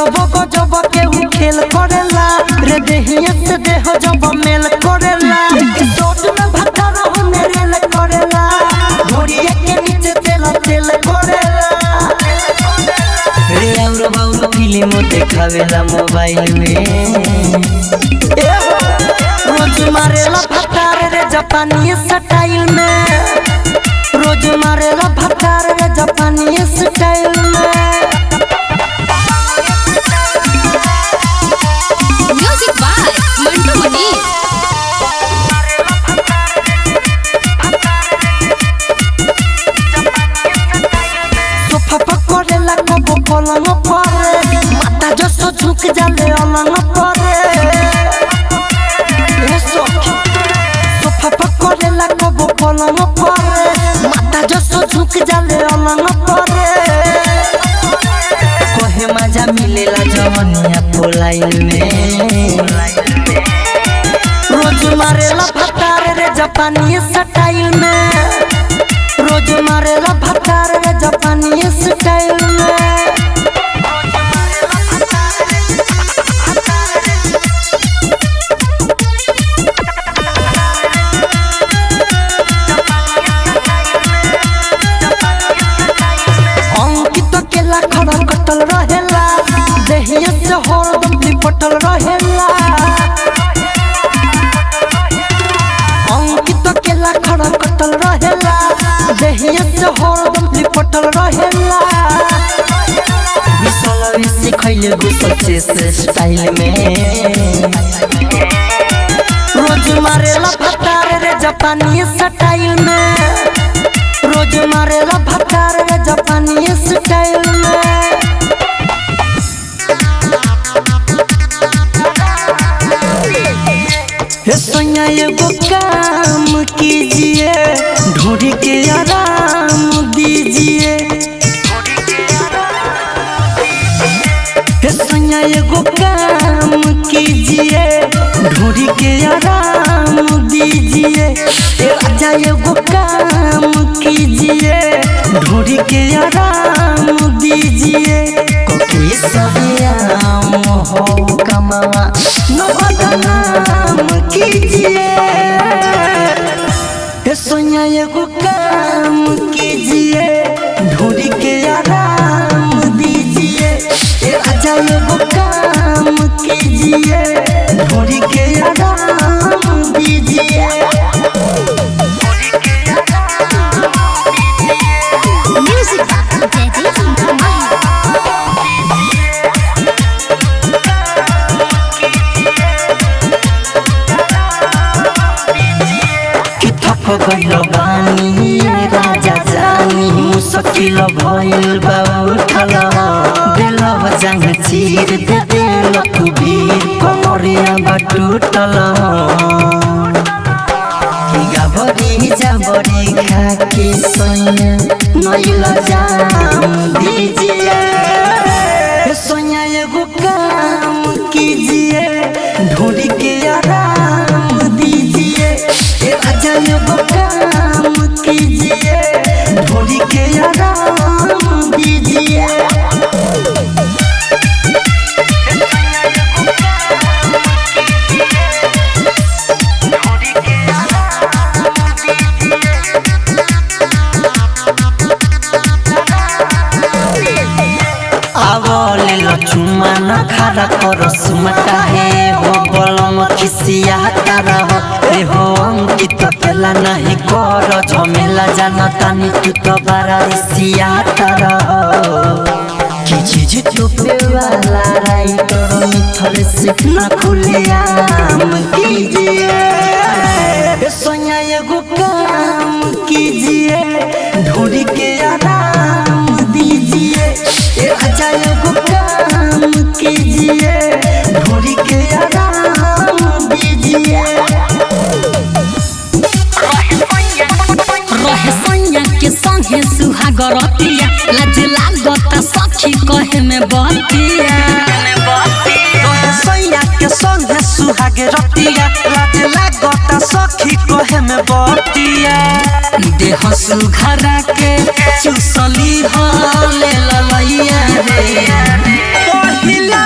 अजब गजब के उ खेल करेला रे देहिया से देह जब मेल करेला शॉट में भत्ता रहो मेरेल करेला घोड़िया के नीचे तेल तेल करेला रे और बाउर फिल्म देखावेला मोबाइल में। ए हो रोज मारेला भत्तार रे जापानी स्टाइल में रोज मारेला भत्तार रे जापानी स्टाइल में। Music by Mantu Mani. Sofa पर करेला कबो पलंग पर माता जसो झुक जाले अलंग पर ए सखी सोफा पर करेला कबो पलंग पर माता जसो झुक जाले अलंग पर कहे मजा मिलेला जवनिया पोलाइन में। रोज मारेला भत्तार रे जापानी स्टाइल में रोज मारेला भत्तार रे जापानी स्टाइल में। अंकित केला खड़ा कटल रहेला देहिया से हरदम लिपटल रहेला अंकित केला खड़ा कटल रहेला देहिया से हरदम लिपटल रहेला विसल सिखैले गुस्से से स्टाइल में। रोज मारेला भत्तार रे जापानी स्टाइल में रोज मारेला भत्तार रे जापानी स्टाइल में। हे सोनिया एगो काम कीजिए ढूंढ के आराम दीजिए। हे सोनिया एगो काम कीजिए ढूंढ के आराम दीजिए। ए राजा एगो काम कीजिए ढूंढ के आराम दीजिए। कोकी सबियाम हो कमावा नो बदनाम कीजिए। हे सोनिया एगो काम कीजिए ढूंढ के आराम दीजिए। ए राजा एगो काम कीजिए ढूंढ के आराम दीजिए। Music by Jaideep Mahi. कि थक गइल बानी राजा जानी मुश्किल भइल बा उठल देल जांग चीर दे देल तू भीर कमरिया बा टूटल कि गाबरी जाबरी खाके सैया नइल जाम दीजिए। सोनिया एगो काम कीजिए ढूंढ के आराम दीजिए। ए राजा एगो काम कीजिए ढूंढ के आराम दीजिए। आवले लचुमा न खारा कर सुमता है हो बलम खिसिया तारा हो रे हो अंकित केला नहीं कर झमेला जाना तानी तू तो बारा रिसिया तारा हो कि चीज टोपे वाला राइटर मिथल से न खुलियाम कीजिए। सोनिया एगो काम कीजिए ढूंढ के आराम दीजिए। ए राजा एगो काम कीजिए ढूंढ के आराम दीजिए। रहे सैया के संगे सुहागरतिया लाज लागता सखी कहे में बतिया रहे सैया के संगे सुहागे रतिया लाज लागता सखी कहे में बतिया देह सुघरा के चुसली हले ललैया रे। पहिला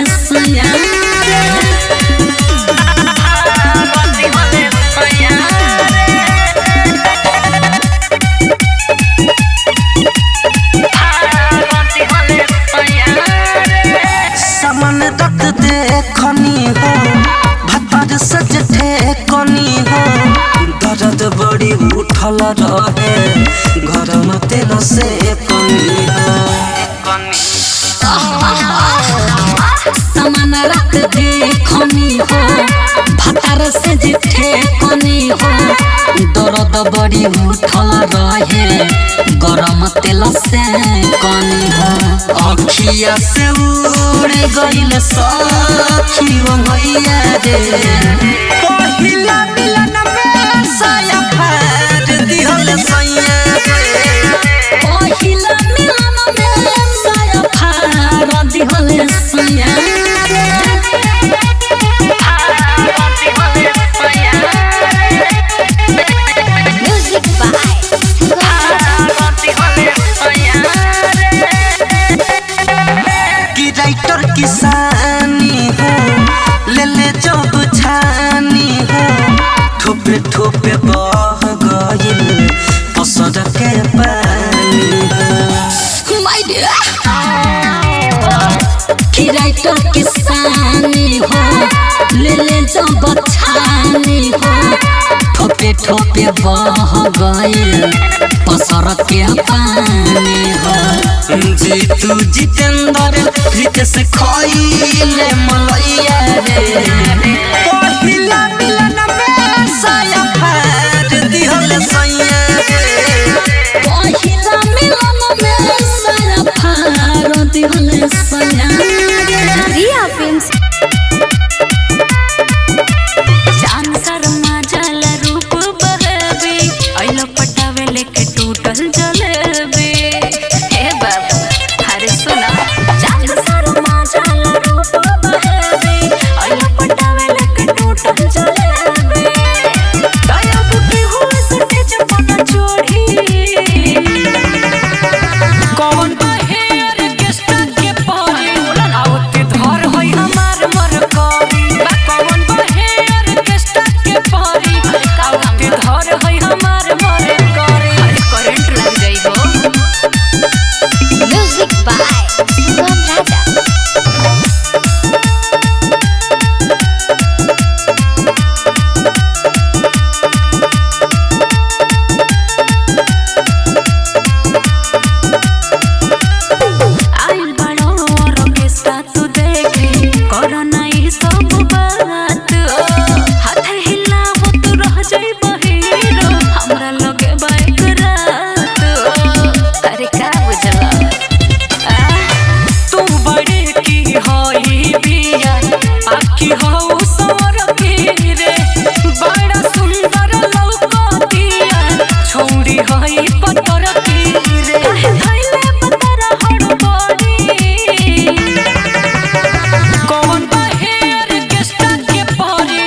सैया रे। सामान रख देखनी हो भातार सज ठेकनी हो दर्द बड़ी उठल रहे गरम तेल से कनी हो। सामान रख देखनी हो भातार से जिठे कनी हो दर्द बड़ी उठल रहे गरम तेल से कनी हो। अखिया से उड़ गइल सखी भैया रे पहिला मिलन में साया फाड़ दिहल सैया रे। पहिला मिलन में साया फाड़ दिहल सैया रे। Music by Sugam कि राइटर किसानी हो ले ले जब छानी हो ठोपे ठोपे बह गइल पसर के पानी हो। My dear. कि राइटर किसानी हो ले ले जब छानी हो ठोपे ठोपे बह गइल पसर के पानी हो। जीतू जितेंद्र रितेश खइले मलैया रे पहिला मिलन में साया फाड़ दिहल सैया रे। पहिला मिलन में साया फाड़ दिहल सैया रे। Riya Films चांद शर्मा जाला रूप बहबे ऐलो पटावे लेके टूटल जलेबे। हे बाबू अरे सुना चांद शर्मा जाला रूप बहबे ऐलो पटावे लेके टूटल जलेबे। दया बुके हुए सटे चपना चोरी कौन बहे ऑर्केस्ट्रा के पारी आवत धर होई हमार मर करी। कौन बहे ऑर्केस्ट्रा के पारी आवत धर होई हमार मर करी। अरे करंट लग जाई हो। Music by Sugam Raja. आइल बड़ो ऑर्केस्ट्रा तू देखे कोरोना ई सब बात हाथ हिलावो तू रह जाई बहिरो हमरा लगे बाइक रात। अरे का बुझला तू बड़े की होई बिया आखी हो सवर की रे बड़ा सुंदर लौकतिया छोड़ी होई पतर की रे। काहे धइले बतरा हड़ बड़ी कौन बहे ऑर्केस्ट्रा के पारी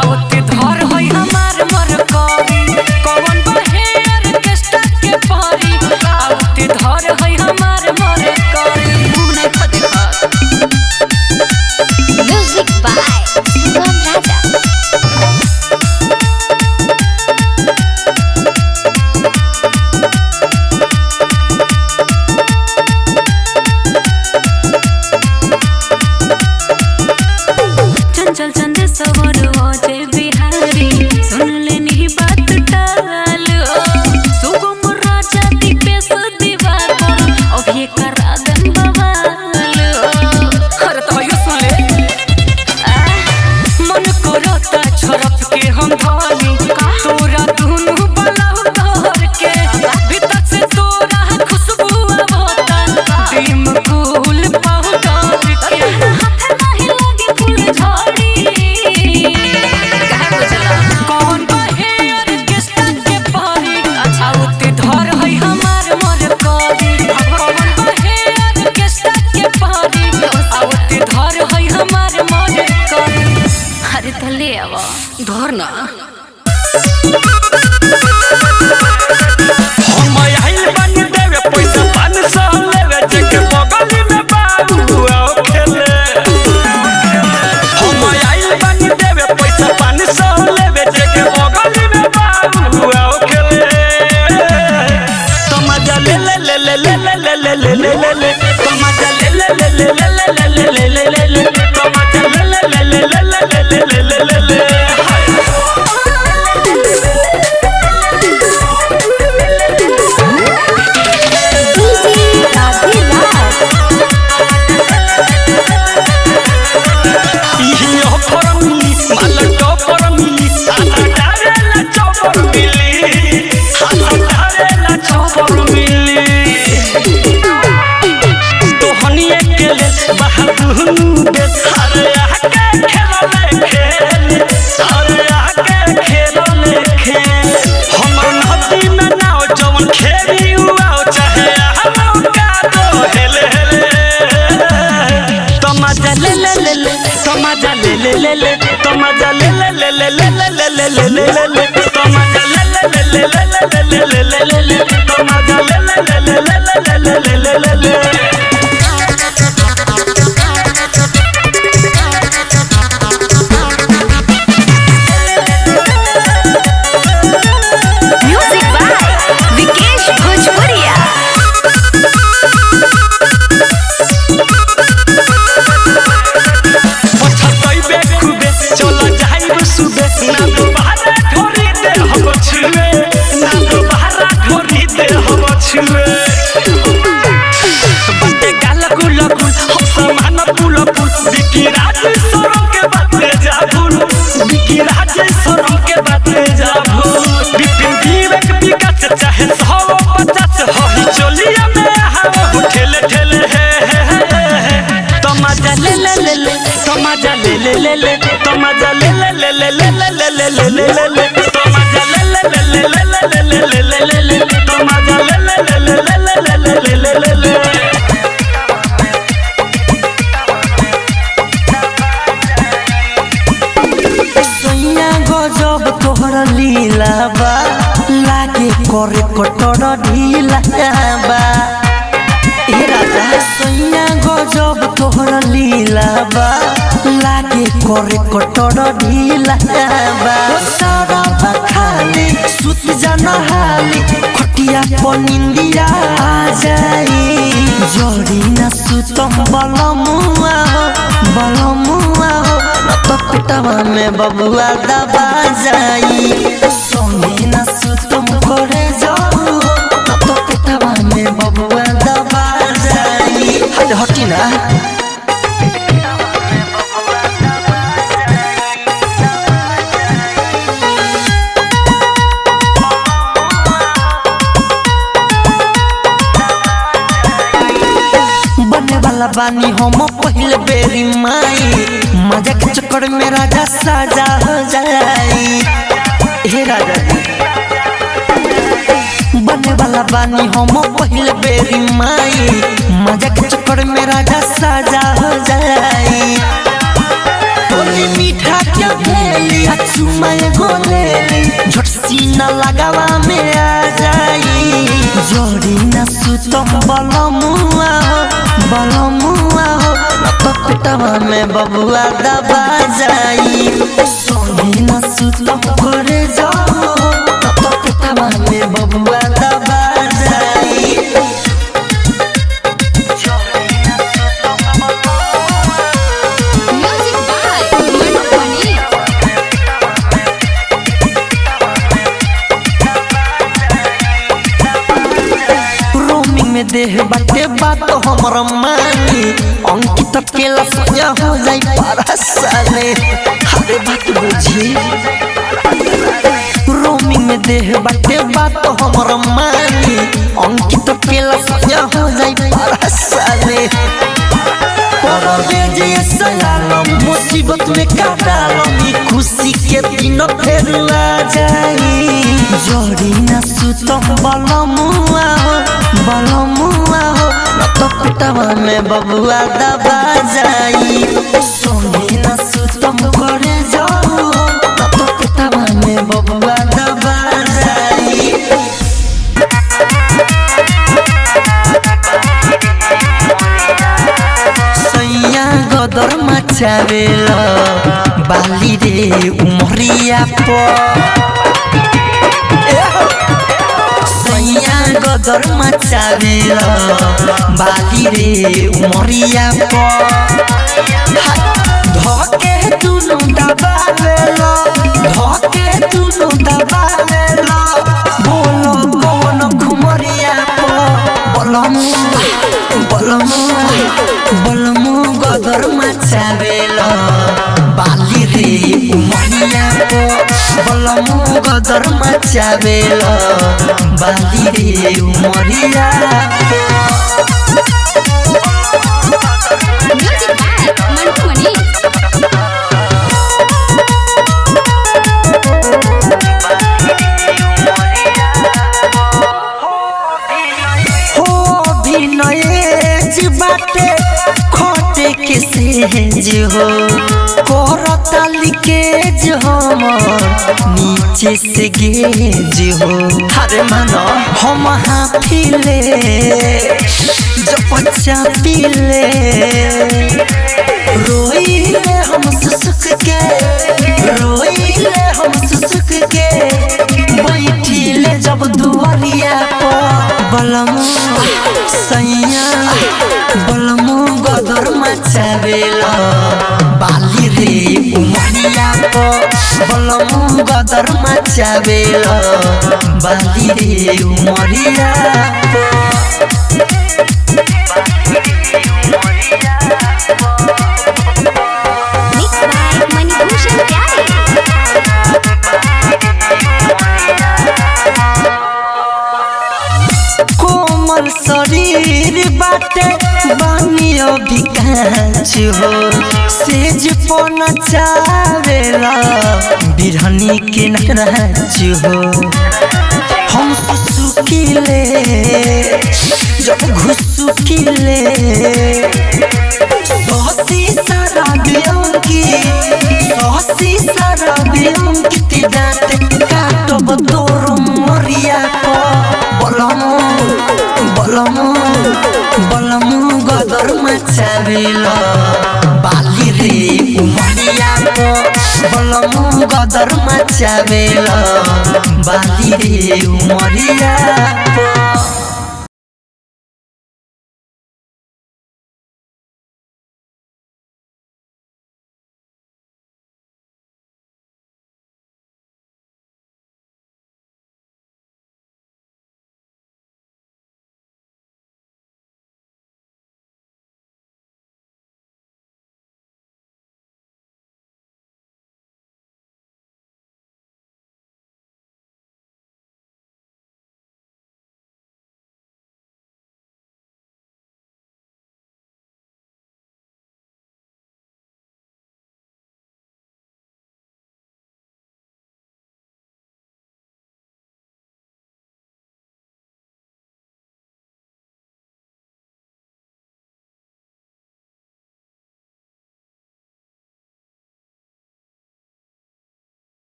आवत धर होई हमार मर करी। कौन बहे ऑर्केस्ट्रा के पारी आवत धर होई हमार मर करी। मुंह नहीं फदेखत। Music by Sugam Raja. चंचल चंद सवर अजय बिहारी सुन लेनी बात टाल सुगम राजा दीपेश दिवाकर अभी करा दम बवाल। अरे तो यो सुन ले मन करता छरप के हम धनी तोरा दुनु बलाउ धर के भीतर से तोरा खुशबू आवता डिम कुल पाउडर के। हाथ नहीं लगी फूल झड़ी काहे बुझला कौन बहे ऑर्केस्ट्रा के पारी आवत धर होई हमार मर करी। कौन बहे ऑर्केस्ट्रा के पारी आवत धर होई हमार मर करी। अरे तो ले आवा धर ना हम आइल बानी देवे पैसा 500 लेवे जेके बगली में बाबू आओ खेले। ले ले ले तमाजा ले ले ले ले ले ले ले ले ले ले ले हाय। डीजे राधे राज। इही ऑफर मिली माल टॉपर मिली आधा डारेला चौपर मिली आधा डारेला चौपर मिली तोहनिए के ले बाहर दुहनु बे अरे आके खेलले खेल अरे आके खेलले खेल हमर नदी में नाव जवन खेली उआओ चाहे हम का दो हेले हेले तमाजा ले ले ले ले तमाजा ले ले ले ले तमाजा ले ले ले ले ले ले ले ले ले ले ले तमाजा ले ले ले ले ले ले ले ले ले ले तमाजा ले ले ले ले ले ले ले ले ले ले म्यूजिक बाय विकेश भोजपुरिया। पछतैबे खुबे चल जाइब सुबे ना दोबारा ढोरी दे हम छुए ना दोबारा ढोरी दे हम छुए बाटे गाल गुल गुल हम समान पुल पुल बिकी राज सरम के बाटे जा भूल बिकी राज सरम के बाटे जा भूल बिपिन विवेक विकास चाहे 150 होई चलिया में हम ठेले ठेले हे हे हे तमाजा ले ले ले ले तमाजा ले ले ले ले तमाजा ले ले ले ले ले ले ले ले ले ले ले तमाजा ले ले ले ले ले ले ले ले ले ले तमाजा ले ले ले ले ले ले ले ले ले ले ले। सैया गजब तोहर लीला बा लागे करे कटर ढीला बा। हे राजा सैया गजब तोहर लीला बा लागे करे कटर ढीला बा। ओ सारा बखाली सुत जाना हाली खटिया पर निंदिया आ जाई। जड़ी ना सुतम बलमुआ हो बलमुआ हो न तो पेटवा में बबुआ दबा जाई। संगे ना सुतम करे जाऊ हो न तो पेटवा में बबुआ दबा जाई। हट हटी ना। बने वाला बानी हम पहले बेरी माई मजा के चक्कर में राजा साजा हो जाई। हे राजा जी बने वाला बानी हम पहले बेरी माई मजा के चक्कर में राजा साजा हो जाई। टोली मीठा के भेली आ चुमा एगो लेली झट सीना लगावा में आ जाई। जोड़ी ना सुतम बलमुआ हो बलमुआ हो न तो पेटवा में बबुआ दबा जाई। सोनी ना सुतम करे जाओ हो न तो पेटवा में बबुआ दबा जाई। Music by Manu Mani. Roaming में देह बाटे बात हमर मानी अंकित केला सोया हो जाई परसाने। हरे बात बुझी रोमिंग में देह बाटे बात हमर मानी अंकित केला सोया हो जाई परसाने। परवेज ये सयालम मुसीबत में काटालम ई खुशी के दिन फेर आ जाई। जोड़ी ना सुतम बलमुआ हो बलमुआ हो न तो पेटवा में बबुआ दबा जाई। सोनी ना सुतम करे जाऊ हो न तो पेटवा में बबुआ दबा जाई। सैया गदर मचावेल बाली रे उमरिया पर। सैया गदर मचावेला बाली रे उमरिया धके दुनु दबावेला धके दुनु दबावेला बोलो कौन खुमरिया बलमु बलमु बलमु गदर मचावेला बाली रे उमरिया बलमु गदर मचावेला बाली रे उमरिया। म्यूजिक बाय मंटू मनी। हो अभिनय बाटे खटे के सेज हो करताली के हमर नीचे से गेज हो। अरे मानो हम हाफिले जो बच्चा पीले रोइले हम सुसुक के रोइले हम सुसुक के बैठिले जब दुआरिया पर बलमु सैया बलमु गदर मचावेला बाली रे उमरिया पर बलमु गदर मचावेला बाली रे उमरिया पर। मिक्स बाय मणिभूषण प्यारे। कोमल शरीर बाटे बानी अभी कांच हो सेज पन चावेला बिरहनी के नाच हो। हम सुसुकिले जब घुसुकिले सहसी सारा बियंकी सहसी सारा बियंकी दांत काटब तोर मरिया बलमु बलमु बलमु गदर मचावेला बाली रे उमरिया बलमु गदर मचावेला बाली रे उमरिया।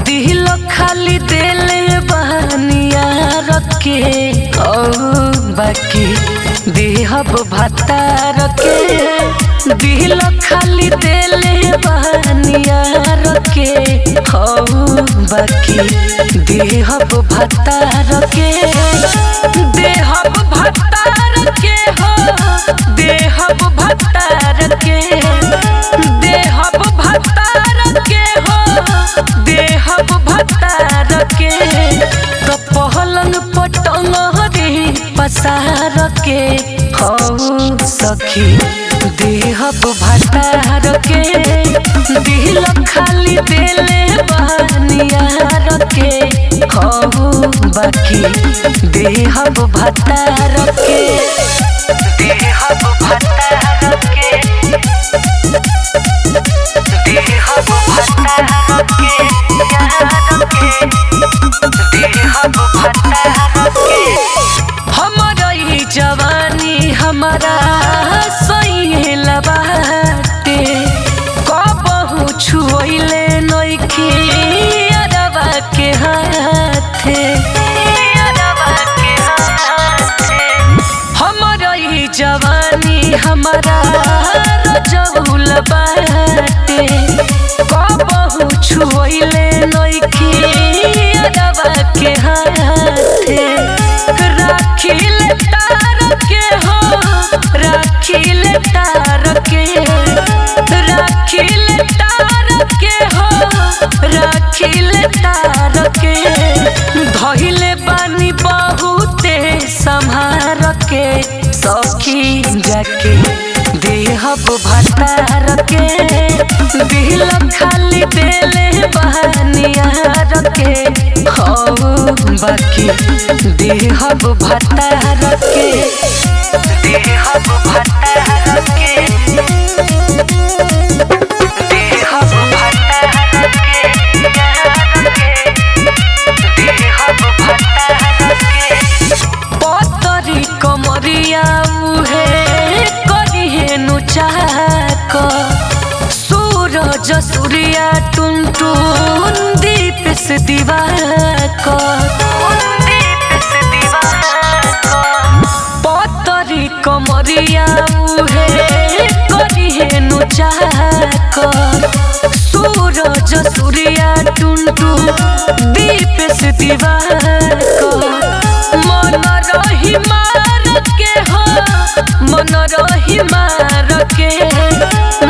दिल खाली दिल बहनिया रखे ओ बाकी देहब भतार के। दिल खाली देले बनिया रखे हौ बाकी देहब भतार के, देहब भतार के हो, देहब भतार के, देहब भतार के हो, देहब भतार के। तो पहलंग पटंगरी पसार के हौ सखी देहब भतार के, दिल खाली देले बनिया के हौ बाकी देहब भतार के, देहब भतार के, देहब भतार के, देहब भतार के। हमारा ई जवानी हमारा सही बाटे, कबहू छुअले नइखी अरबा के हाथे, अरबा के हाथे। हमारा ई जवानी हमारा रजौल बाटे, कबहू छुअले नइखी अरबा के हाथे। राखिल तार के हो, राखिल तार के, राखिल तार के हो, राखिल तार के। धइले बानी बहुते संभार के सखी जाके देहब भतार के, दिल खाली देले बनिया के हौ बाकी देहब भतार के, देहब भतार के, देहब भतार के, देहब भतार के। पतरी कमरिया उहे करिहेनु चाक, सूरज सूर्या टुन टुन दीप से दिवाकर, पतरी कमरिया उहे करिहेनु चाकर, सूरज सूर्या टुन टुन दीप से दिवाकर। मन रही मार के हो, मन रही मार के,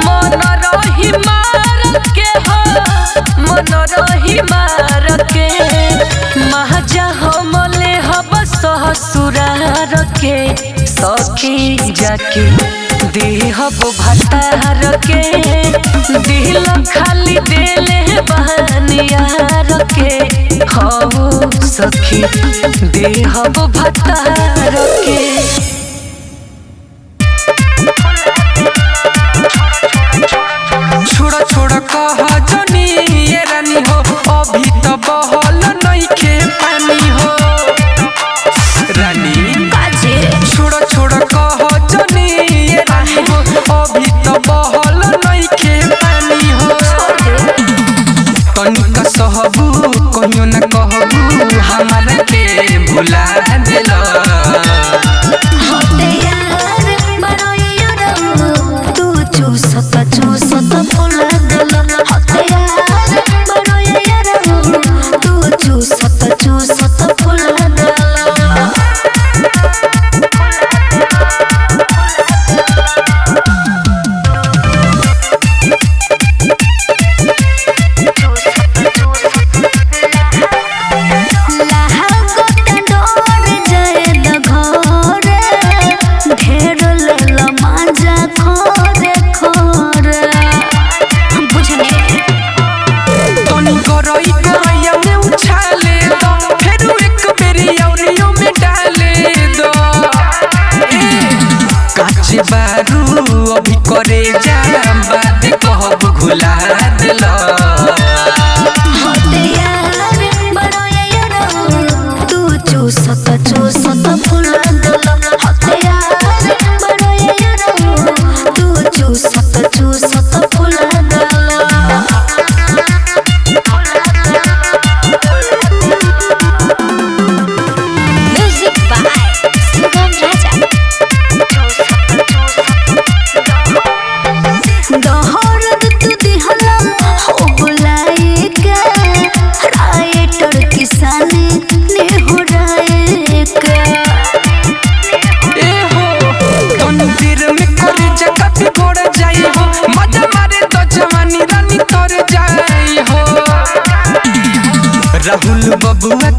मन रही मार के हो, मन रही मार के। महाजा हमले हब ससुरार के सखी जाके देहब भतार के, दिल खाली देले बनिया के हौ सखी देहब भतार के। छोड़ छोड़ कह जनी ये रानी हो, अभी तो बहल नइखे पानी हो रानी। छोड़ छोड़ कह जनी ये रानी हो, अभी तो बहल नइखे पानी हो। तनिका सहबू कहियो न कहबू हमारा के भुला देला। लहा गोता डोर जाए।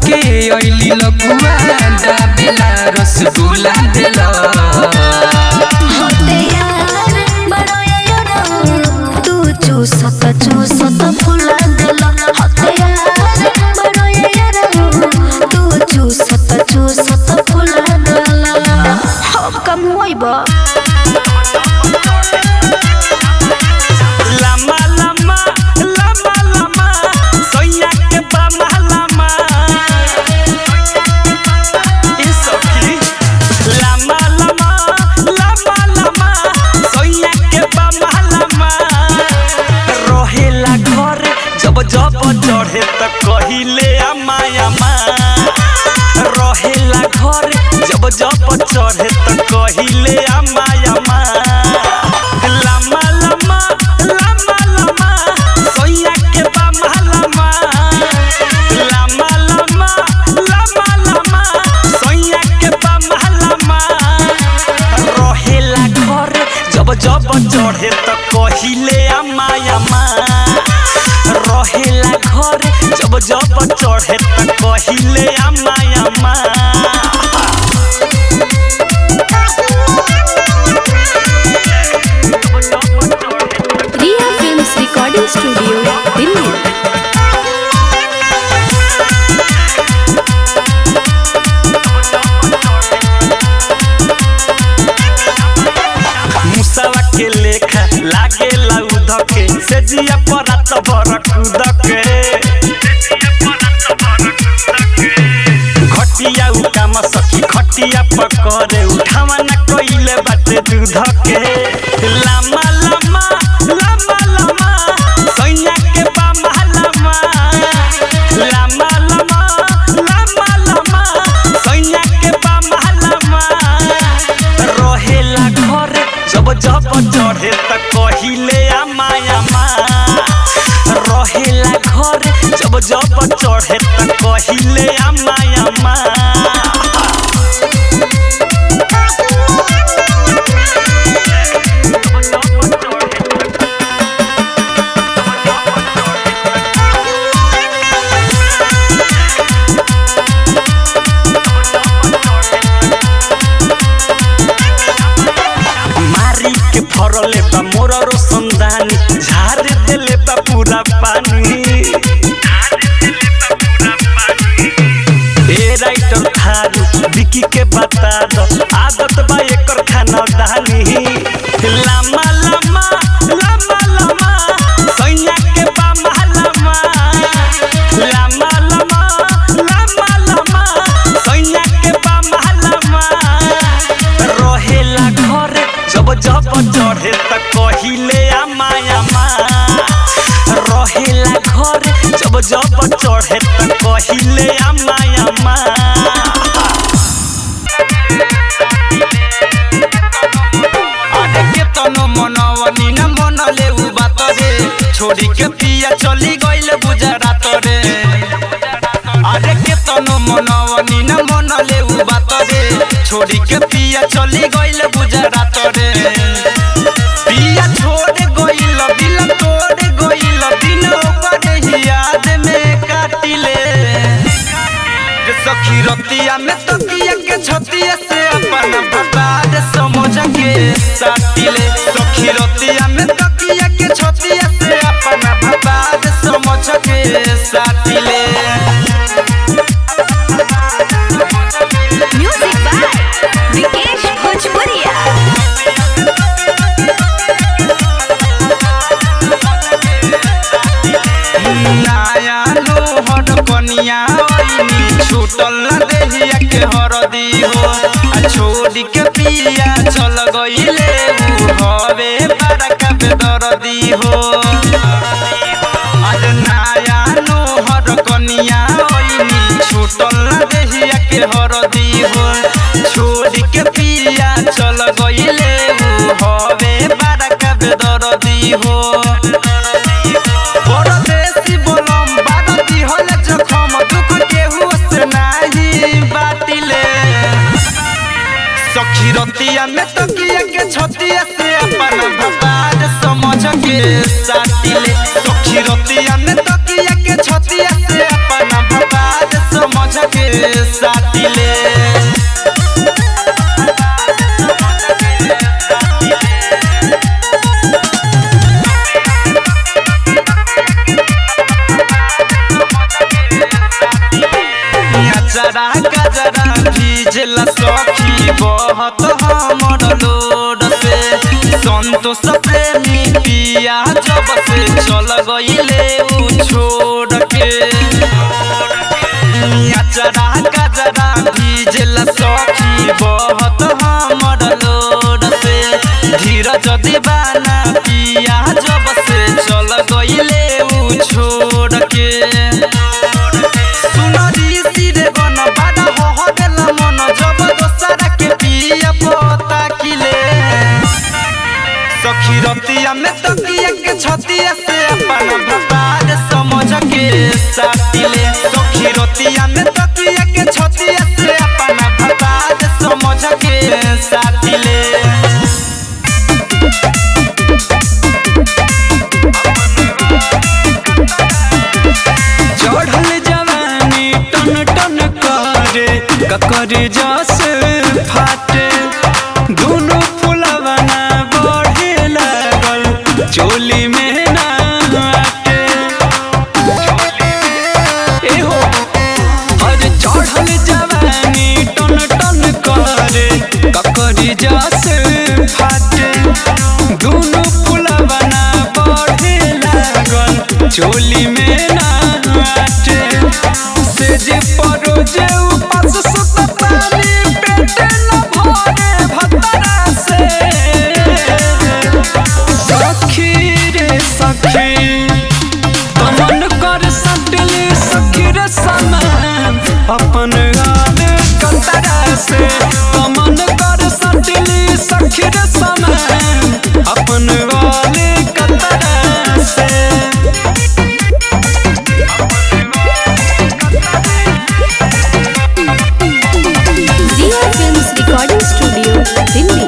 के अइली लकुआ दाबेला रसगुल्ला देला। होते यार बड़ो यारो तू चूसत चूसत फुला देला। होते यार बड़ो यारो तू चूसत चूसत फुला देला। हम कम होइबा। लामा लामा लामा लामा सोया के बामा लामा ई सखी लामा लामा लामा लामा सोया के बामा लामा रहेला घर जब जब चढ़े त कहिले आमा आमा रहेला घर जब जब चढ़े त कहिले आमा आमा लामा लामा लामा लामा सोया के बामा लामा लामा लामा लामा लामा सोया के बामा लामा रहेला घर जब जब चढ़े त कहिले आमा आमा रहेला घर जब जब चढ़े त कहिले आमा आमा। Riya films recording studio Delhi. मुसवा के लेखा लागे लाउद के सेजिया परात बर कूद के घटिया उकाम सखी खटिया पकड़े उठावा न कइले बाटे दूध के लामा लामा लामा लामा सैया के बामा लामा लामा लामा लामा लामा सैया के बामा लामा रहेला घर जब जब चढ़े त कहिले आमा आमा रहेला घर जब जब चढ़े त कहिले आमा आमा। मारी के फरले बा मोर रोशनदानी झार देले बा पूरा पानी ए राइटर थारू विकी के बता दो आदत बा एकर खाना दानी लामा लामा लामा लामा सैया के बामा लामा लामा लामा लामा लामा सैया के बामा लामा रहेला घर जब जब चढ़े त कहिले आमा आमा रहेला घर जब जब चढ़े त कहिले आमा आमा। अरे केतनो मनवनी न मनले उ बात रे छोड़ी के पिया चली गइल गुजरात रे। अरे केतनो मनवनी न मनले उ बात रे छोड़ी के पिया चली गइल गुजरात रे। पिया छोड़ गइल दिल तोड़ गइल दिन ओकर ही याद में काटिले रे सखी रतिया में तकिया के छतिया से अपन बर्बाद समझ के साटिले। सखी रतिया में तकिया के छतिया से अपन बर्बाद समझ के साटिले। म्यूजिक बाय विकेश भोजपुरिया। नया लोहर कनिया ओइनी छूटल न देहिया के हरदी हो आ छोड़ी के पिया चल गइले उ हवे बड़का बेदर्दी हो। अरे नया लोहर कनिया ओइनी छूटल न देहिया के हरदी हो छोड़ी के पिया चल गइले उ हवे बड़का बेदर्दी हो। परदेसी बोलम बारती होले जखम दुख केहू से नाही बाटिले। सखी रतिया में तकिया के छतिया से अपन बर्बाद समझ के साटिले। सखी रतिया में तकिया के छतिया से अपन बर्बाद समझ के साटिले। अचरा गजरा भीजला सखी बहुत हमर लोड से, संतोष प्रेमी पिया जब से चल गईले उ छोड़ के। अचरा गजरा भीजला सखी बहुत हमर लोड से, धीरज दीवाना पिया जब से चल गईले उ छोड़ के। सखी रतिया में तकिया के छतिया से अपन भतार समझ के साटिले। सखी रतिया में तकिया के छतिया से अपन भतार समझ के साटिले। चढ़ल जवानी टन टन करे ककर जस फाटे, दोनों फुलवा ना बढ़े लागल चोली में ना आटे। ए हो अरे चढ़ल जवानी टन टन करे ककर जस फाटे, दोनों फुलवा ना बढ़े लागल चोली में ना आटे। से जे परोजे उपास सुततानी पेट न भरे भतरा से। सखी रे सखी तमन कर सटली सखी रे समान अपन गाल कतरा से। तमन कर सटली सखी रे समान अपन गाल कतरा से। Riya films recording studio Delhi.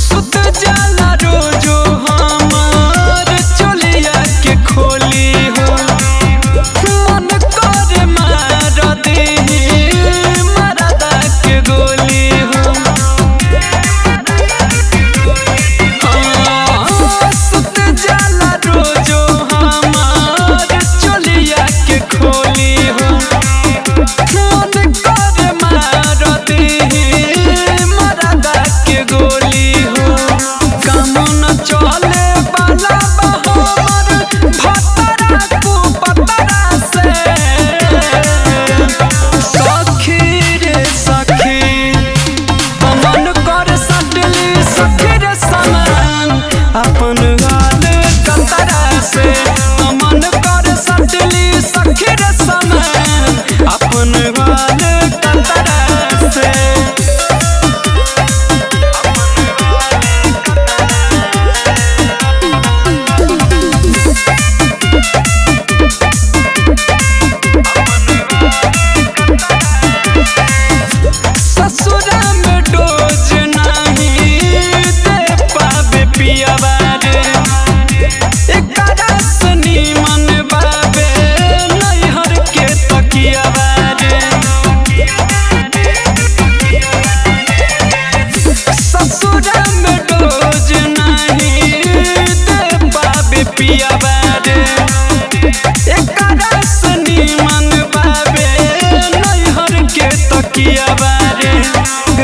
सुत जाला रोजो हमार चोलिया के खोली हो, मन कर मार देही मरदा के गोली हो। हाँ, सुत जाला रोजो हमार चोलिया के खोली हो, मन कर मार देही मरदा के गोली हो। काम न चले वाला बा हमर भतरा कुपतरा से। सखी रे सखी तमन कर सटली सखी रे समान अपन गाल कतरा से। तमन कर सटली सखी रे समान अपन गाल कतरा से। ससुरा में डोज नहीं दे पावे पियावा रे, एकरा से नीमन बाबे नैहर के तकियावा रे। ससुरा में डोज नहीं दे पावे पियावा रे, एकरा से नीमन बाबे नैहर के तकियावा रे।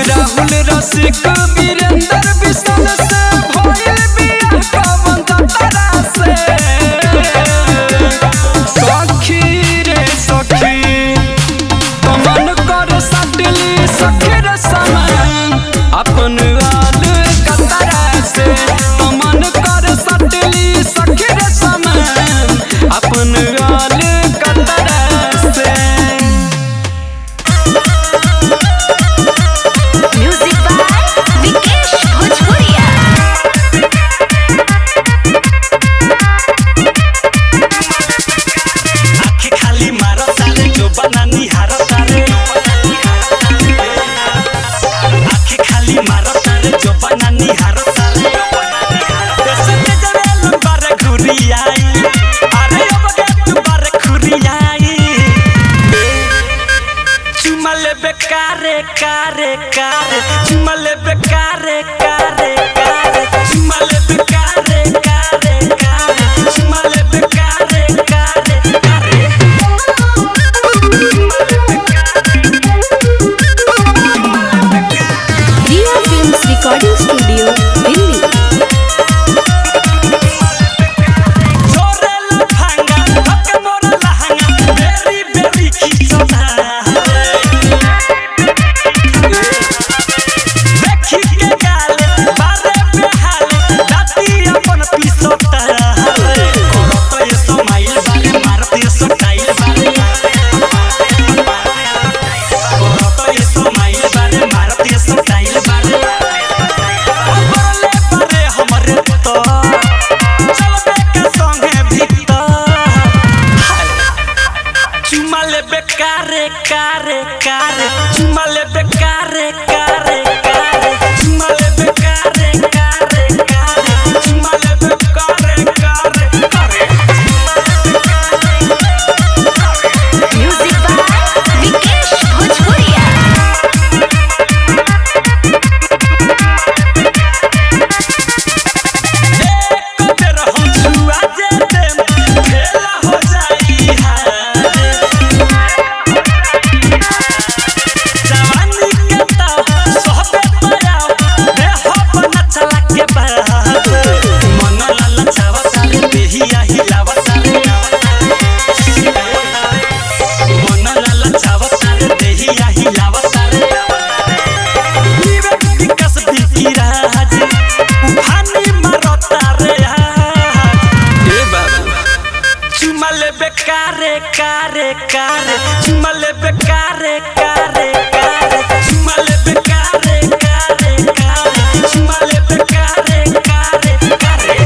राहुल रसिक वीरेंद्र विशाल से भइल बियाह कवन ततरा से। सखी रे सखी तमन कर सटली सखी रे समान अपन गाल कतरा से। तमन कर सटली सखी रे समान अपन गाल कतरा से। Music by Vikesh Bhojpuriya. आँखें खाली मारो तारे जो बना निहारो तारे, आँखें खाली मारो तारे जो बना निहारो तारे। ऐसे नजरे लंबार घुरी आई, अरे अब कारे कारे चुमा लेबे कारे कारे कारे चुमा लेबे कारे कारे कारे चुमा लेबे कारे कारे कारे। Riya films recording studio Delhi. जोरेला भांगा हक मोरा लहंगा बेरी बेरी खींचता देखी के गाल बारे बेहाल दाती अपन पीसता करत ये समाइल बारे मारत ये सटाइल बारे करत ये समाइल बारे मारत ये सटाइल बारे बरले बारे हमरे तो चलबे के संगे भीतर चुमा लेबे कारे कारे कारे चुमा लेबे कारे कारे कारे चुमा लेबे कारे कारे कारे चुमा लेबे कारे कारे कारे। म्यूजिक बाय विकेश भोजपुरिया। एक बेर हम छुआ जेते भेला हो जाई हारे जवानी के ताव सोहबे पयाव देह बना चला के बाद मन ललचावा तारे देहिया हिलावा तारे मन ललचावा तारे देहिया हिलावा तारे विवेक विकास विकिराज उफानी मारता रे ए बाबू चुमा लेबे कारे कारे कारे चुमा लेबे कारे कारे कारे चुमा लेबे कारे कारे कारे चुमा लेबे कारे कारे कारे।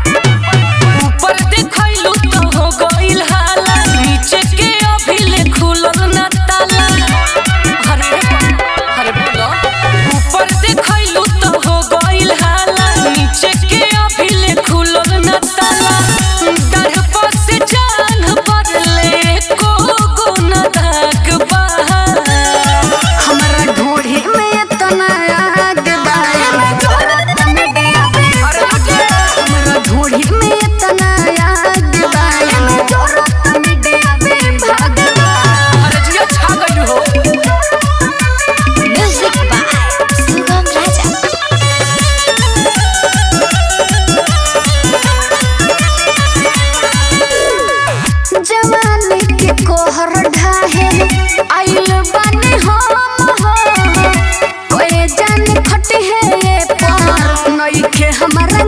ऊपर देखैलू तो हो गइल हाला नीचे के अभी खुलल ना ताला। अरे अरे बोलो ऊपर देखैलू तो हो गइल हाला नीचे के अभी खुलल ना ताला। डर पर से जान पर ले को गुना दाग बा। हमरा ढोढ़ी में इतना आग बा हमरा ढोढ़ी में इतना आग बा भाग बा। अरे जिया छा गइल हो। म्यूजिक बाय शुभम राजा। जवानी के कोहर ढाहे आइल बानी हम हो कोई जान खट है ये पार नइखे हमरा